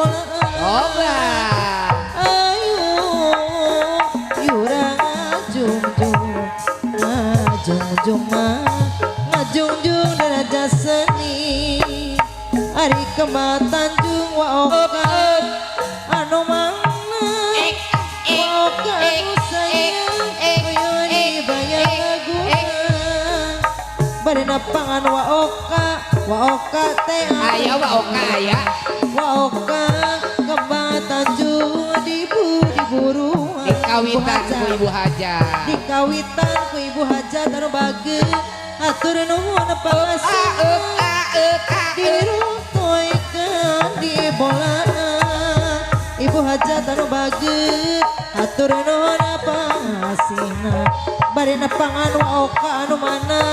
bolaan. Oba. Ayo yurang ngajungjung, ngajungjung mah ngajungjung daraja seni. Ari Kembang Tanjung Wa Oka anu mana? Wa Oka anu sayang, hoyong dibayar laguna. Bade nepangan Wa Oka, Wa Oka teh anu Aya Wa Oka aya. Wa Oka Kembang Tanjung dibu diburuan. Dikawitan ku Ibu Hajat. Dikawitan ku Ibu Hajat anu bager, hatur nuhun pangasih. Diruntuhkeun di bolaan Ibu Hajat anu bager, hatur nuhun pangasihna. Bade nepangan Wa Oka anu mana?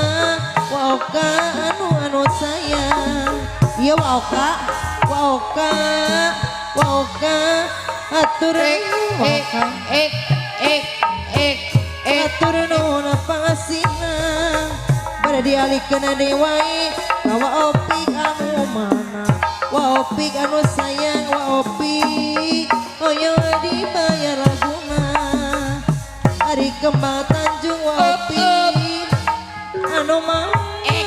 Wa Oka anu anu sayang. Iya, Wa Oka, Wa Oka, Wa Oka, hatur nuhun Wa Oka. Ek ek ek ek. Hatur nuhun pangasihna. Bade dialihkeun deui wae ka Wa Opik anu mana? Wa Opik anu sayang, Wa Opik hoyong dibayar laguna. Ari Kembang Tanjung Wa Opik anu mana? Ek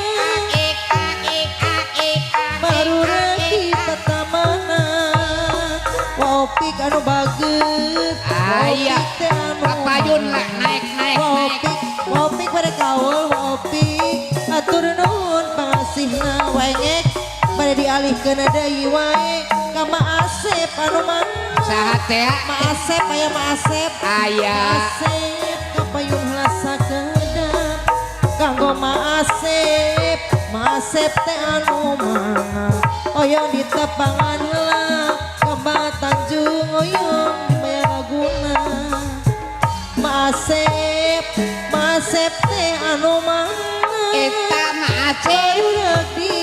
ek ek ek ek. Marurek di petamanan. Wa Opik anu bager, Wa Aya. Opik teh anu Kapayun lah, naik naik Wa naik. Opik, Wa Opik pada kaul. Wa Opik hatur nuhun pangasihna. Wengek bade dialihkeun deui wae ka Ma Asep anu mana? Saha teh? Ma Asep aya, Ma Asep? Aya. Asep kapayun heula sakedap kanggo Ma Asep. Ma Asep teh anu mana? Oyong ditepangan heula Kembang Tanjung, oyong dibayar laguna. Ma Asep, Ma Asep teh anu mana? Eta Ma Asep. Marurag di,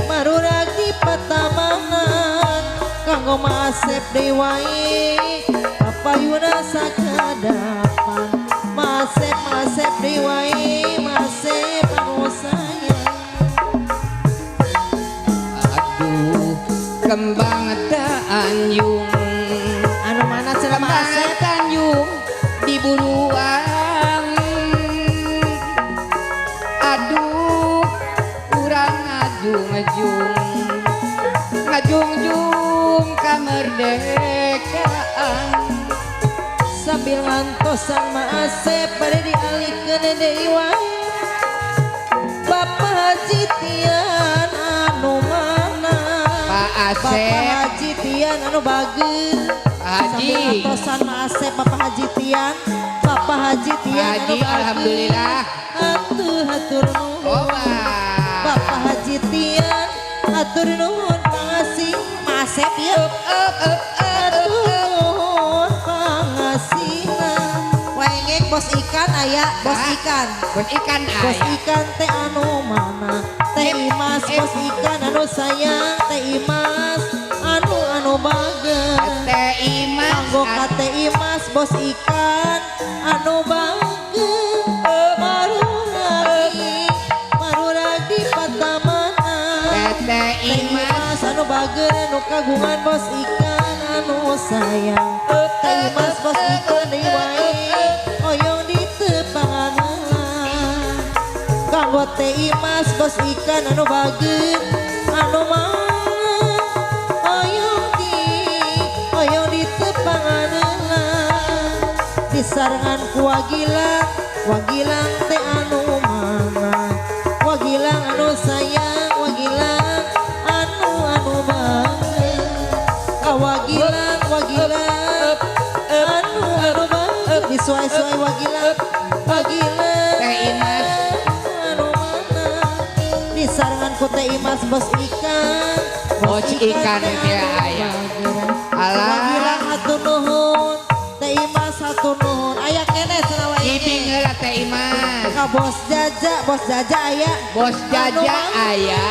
marurag di patamanan kanggo Ma Asep deui wae kapayuna sakadapan. Ma Asep, Ma Asep deui wae, Ma Asep anu sayang. Aduh, Kembang Tanjung. Anu mana cenah Ma Kembang Asep? Tanjung diburuan. Aduh, urang ngajung-jung, ngajungjung kemerdekaan. Sambil ngantosan Ma Asep, bade dialihkeun deui wae Bapak Haji Tian anu mana? Pak Bapak Asep. Haji Tian anu bager. Pak Haji. Sambil ngantosan Ma Asep, Bapak Haji Tian, Bapak Haji Tian Pak Haji, anu bager. Alhamdulillah. Atuh hatur nuhun. Oba. Bapak Haji Tian hatur nuhun pangasih. Ma Asep ya. Up up up. Hatur nuhun pangasihna. Wengek bos ikan aya, bos Ah. ikan. Bos ikan Bos aya. ikan teh anu mana? Teh Imas bos ikan anu sayang, Teh Imas anu anu bager. Teh Imas. Kanggo ka Teh Imas bos ikan anu bager. Maruragi, marurag di patamanan. Teh Teh Imas. Imas anu bager anu kagungan bos ikan anu sayang. Teh Imas bos ikan deui wae hoyong ditepangan heula. Kanggo Teh Imas bos ikan anu bager anu mana? Hoyong di, hoyong ditepangan heula. Disarengan ku Wagilang, Wagilang teh anu mana? Wagilang anu sayang, Wagilang anu anu bager. Ka Wagilang, Wagilang anu anu bager. Disuai-suai Wagilang, Wagilang Teh Imas. Anu mana? Disarengan ku Teh Imas bos ikan. Bos ikan teh teh anu aya. bager. Alah. Wagilang hatur nuhun, Teh Imas hatur nuhun. Aya keneh cenah wae. Ibing heula Teh Imas. Ka Bos Jaja, Bos Jaja aya. Bos Anu Jaja mana? Aya.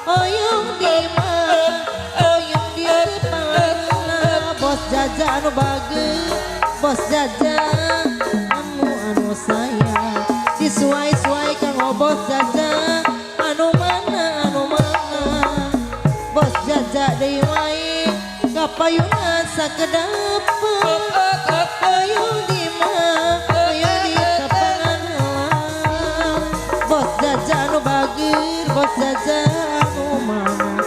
Oyong di mana? Oyong di mana? Bos Jaja anu bager, Bos Jaja anu anu sayang. Disuai-suai kanggo Bos Jaja anu mana, anu mana? Bos Jaja deui wae. Kapayunan sakedapan Hoyong di mah hoyong di tepangan heula. Bos Jaja anu bageur, bos Jaja anu mana,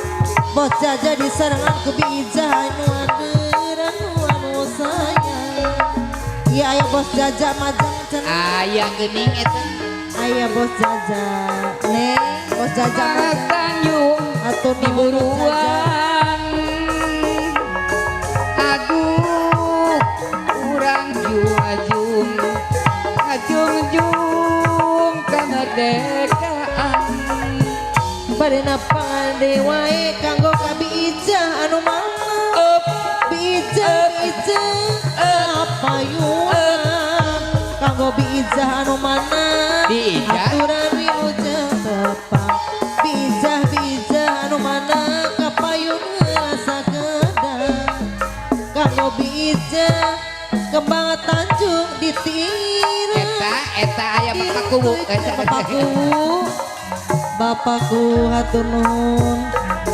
bos Jaja disarengan ku Biijah anu ader anu anu sayang. Iya aya bos Jaja majang cenah. Aya geuning eta. Aya bos Jaja neng, bos Jaja majang. Tanjung Atur nuhun bos Jaja. diburuan. Aduh, urang jung ngajungjung kemerdekaan. Bade napangan dewae kanggo ka Biijah anu mana. Biijah Biijah kapayunan kanggo Biijah anu mana. Biijah? Aturan wilujeng tepang. Biijah Biijah anu mana kapayun heula sakedap kanggo Biijah kembang Tanjung ditira. Eta eta aya Bapak Kuwu eta. Bapakku, bapakku hatur nuhun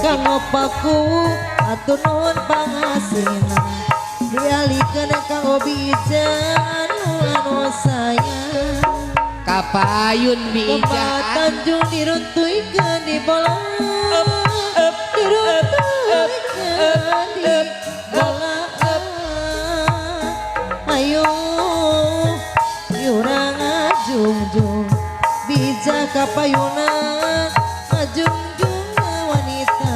kanggo paku, hatur nuhun pangasina dialikeun kanggo Biijah anu anu sayang. Kapayun Kembang Biijah. Tanjung diruntuhkeun di bola, diruntuhkeun di bola. Ayo urang ngajungjung Biijah kapayunan ngajungjung wanita.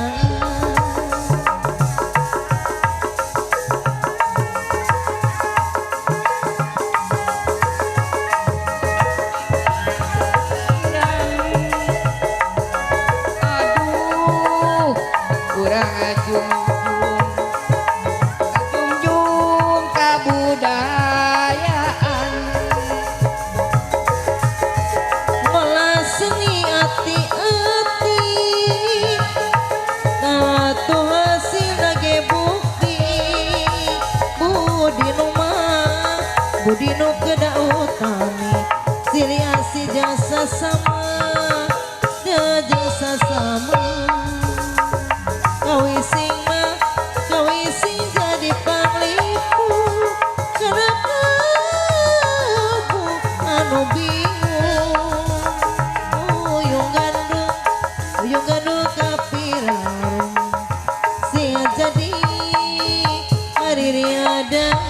Aduh, urang ngajungjung ngajungjung kabudayaan. Mola seni ati-ati Katuh hasilna ge bukti. Budi nu mah budi nu kedah utami, silih asih jeung sasama, jeung sasama. Kawising mah kawising jadi panglipur kana kalbu anu bingung. Uyung gandung, uyung gandung kapirarung sing jadi mariri ada.